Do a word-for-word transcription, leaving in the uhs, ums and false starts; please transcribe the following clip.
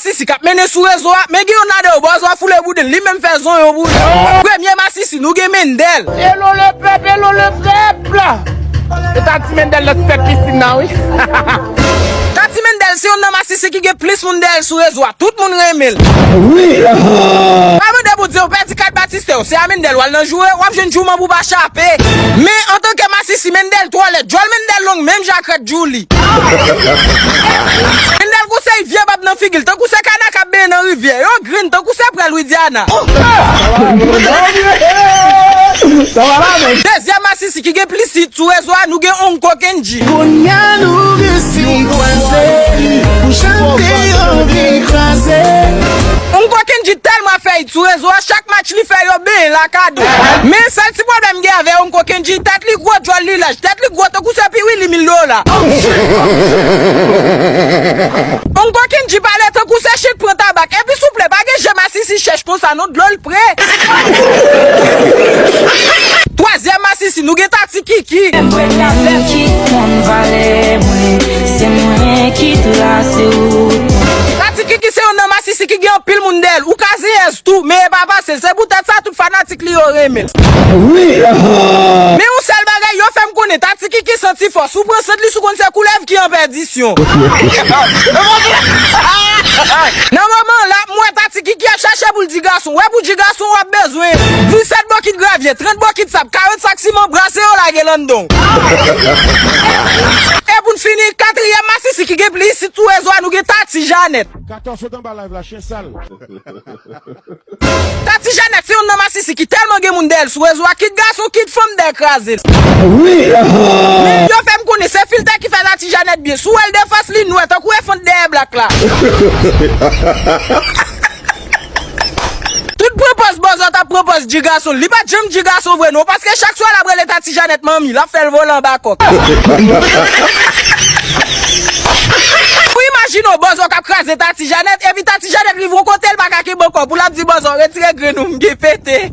Masisi k ap mennen sou rezo a, men gen youn ladan yo, bòzò a foule boudin, li menm fè zonyon boudin. Premye masisi, nou gen Mendel. Hello le pèp, hello le pèp! E Tati Mendel nan ti fè pisin nan, wi. Tati Mendel se youn nan masisi ki gen plis moun dèyè l sou rezo a. Tout moun renmen l. Wi. Pa mande Bondye ou pèdi kat batistè w. Se a Mendel w al nan joure, w ap jwenn jouman pou w pa chape. Men antanke masisi, Mendel twò lèd. Djòl Mendel long menm jan ak rèd Djoulie. Mendel konsèy vye bab nan figi l, tankou se kana k ap benyen nan rivyè. Yo grenn tankou se prèl Widiana. Dezyèm masisi ki gen plis hit sou rezo a, nou gen Onko Kendji. Kounye a nou resi kwaze, pou chante yo vin kraze. Onko Kendji tèlman fè hit sou rezo a, chak match li fè yo benyen lakado. Men sèl ti pwoblèm gen avè Onko Kendji, tèt li gwo, djòl li laj, tèt li gwo tankou se piwili mil dola. Onko Kendji pale tankou se chit pran tabak, epi souple, pa gen je masisi chèch konsa non, dlo l pre. Twazyèm masisi, nou gen Tati Kiki. Mwen avèk ki konn valè mwen, se mwen ki trase wout mwen. Tati Kiki se youn nan masisi ki gen anpil moun dèyè l. Ou ka zeyèz tou, men e pa pase l. Se poutèt sa tout fanatik li yo renmen l. Wi. Men yon sèl bagay, yo fè m konnen Tati Kiki santi fò. Si w pran sant li, si w konn se koulèv ki an pèdisyon. Nan moman an, l ap mwen Tati Kiki ap chache pou l di gason. Wè pou di gason w ap bezwen disèt bokit gravye, trant bokit sab, karant sak siman, brase yo lage l anndan w. E pou n fini, katriyèm masisi ki gen plis hit sou rezo a, nou gen Tati Janèt. Katòz sot anba live la, chen sal. Tati Janèt se youn nan masisi ki tèlman gen moun dèyè l sou rezo a, kit gason, kit fanm dèyè kraze l. Wi. Men yo fè m konnen se filtè ki fè Tati Janèt byen. Si w wè l defans li nwè, tankou enfant dèyè blak la. Tout pran pòz bòzò t ap pran pòz di gason. Li pa t janm di gason vre non, paske chak swa l ap rele Tati Janèt manmi, l ap fè l vole anba kòk. Ou imajine w, bòzò k ap kraze Tati Janèt, epi Tati Janèt rive yon kote l pa ka kenbe ankò, pou l ap di bòzò, retire grenn ou, m gen pete.